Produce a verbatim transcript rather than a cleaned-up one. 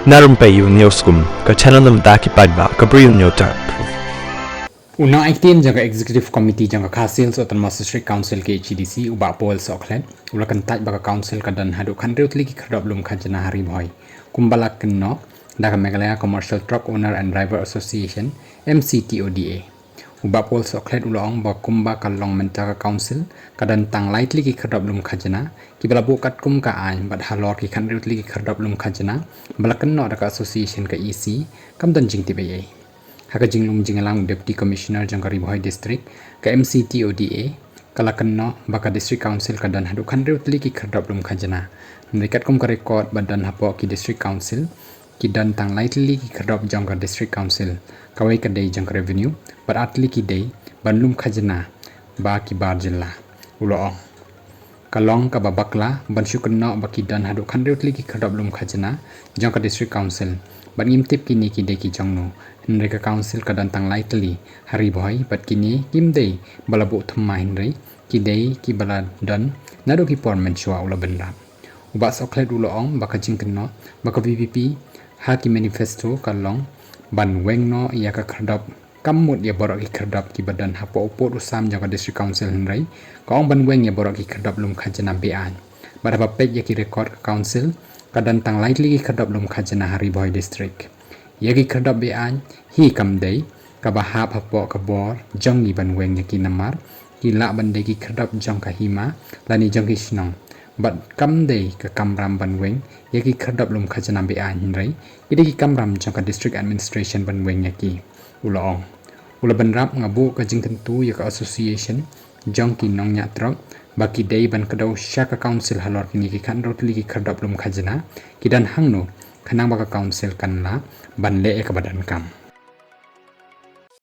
Na rympei ïa u News Kum, ka channel na bynta ki paidbah ka Bri u Hynñiewtrep. U nongaiktien jong ka Executive Committee jong ka Khasi Hills Autonomous District Council, K H A D C, u Bah Powell Sohkhlet, u la kyntait ba ka Council ka don haduh khathynriew tylli ki khyrdop lum khajna ha Ri Bhoi, kumba la kynnoh da ka Meghalaya Commercial Truck Owner and Driver Association, M C T O D A. U Bah Powell Sohkhlet u la ong ba kumba ka long mynta ka Council ka don tang lai tylli ki khyrdop lum khajna kiba la buh katkum ka aiñ, bad halor ki khathynriew tylli ki khyrdop lum khajna ba la kynnoh da ka Association, ka E C, kam don jingtip ei ei. Ha ka jinglum jingïalang u Deputy Commissioner jong ka Ri Bhoi District, ka M C T O D A, ka la kynnoh ba ka District Council ka don haduh khathynriew tylli ki khyrdop lum khajna. Hynrei katkum ka record ba don hapoh ki District Council, ki don tang lai tylli ki khyrdop jong ka District Council, kawei ka dei jong ka Revenue, bad ar tylli ki dei ban lum khajna ba ki bar jylla. U la ong, ka long kaba bakla ban shu kynnoh ba ki don haduh khathynriew tylli ki khyrdop lum khajna jong ka District Council, bad ngim tip kine ki dei ki jongno. Hynrei ka Council ka don tang lai tylli ha Ri Bhoi, bad kine kim dei ba la buh thymmai, hynrei ki dei kiba la don naduh ki por mynshuwa, u la bynrap. U Bah Sohkhlet u la ong ba ka jingkynnoh ba ka V P P ha ki manifesto ka long ban weng noh ïa ka khyrdop, kam mut ïa baroh ki khyrdop kiba don hapoh u pud u sam jong ka District Council, hynrei ka ong ban weng ïa baroh ki khyrdop lum khajna be-aiñ. Bad haba peit ïa ki record ka Council ka don tang lai tylli ki khyrdop lum khajna ha Ri Bhoi District. Ïa ki khyrdop be-aiñ hi kam dei kaba hap hapoh ka bor jong ngi ban weng ïa ki, namar ki lah ban dei ki khyrdop jong ka hima lane jong ki shnong, bad kam dei ka kamram ban weng ïa ki khyrdop lum khajna be-aiñ, hynrei ki dei ki kamram jong ka District Administration ban weng ïa ki, u la ong. U la bynrap, nga buh ka jingkyntu ïa ka Association jong ki nongñiah trok ba ki dei ban kdew sha ka Council halor kine ki khathynriew tylli ki khyrdop lum khajna, ki don hangno, khnang ba ka Council kan lah ban leh ïa kaba donkam.